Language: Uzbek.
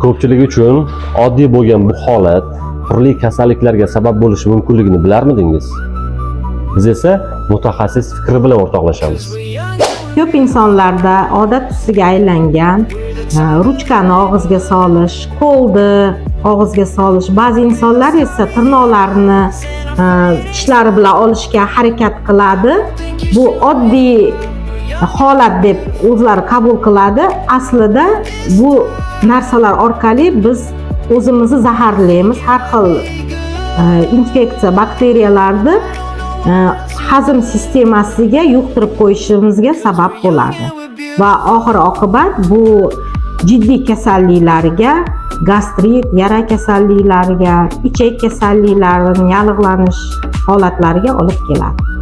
Ko'pchilik uchun oddiy bo'lgan bu holat turli kasalliklarga sabab bo'lishi mumkinligini bilarmidingiz? Biz esa mutaxassis fikri bilan o'rtoqlashamiz. Ko'p insonlarda odat tusiga aylangan ruchkani og'izga solish, qo'lni og'izga solish, ba'zi insonlar esa tirnoqlarini tishlari bilan olishga harakat qiladi. Bu oddiy holat deb o'zlari qabul qiladi. Aslida bu narsalar orqali biz o'zimizni zaharlaymiz. Har xil infeksiya, bakteriyalarni hazm sistemasiga yuqtirib qo'yishimizga sabab bo'ladi va oxir oqibat bu jiddiy kasalliklarga, gastrit, yara kasalliklariga, ichak kasalliklarini yallig'lanish holatlariga olib keladi.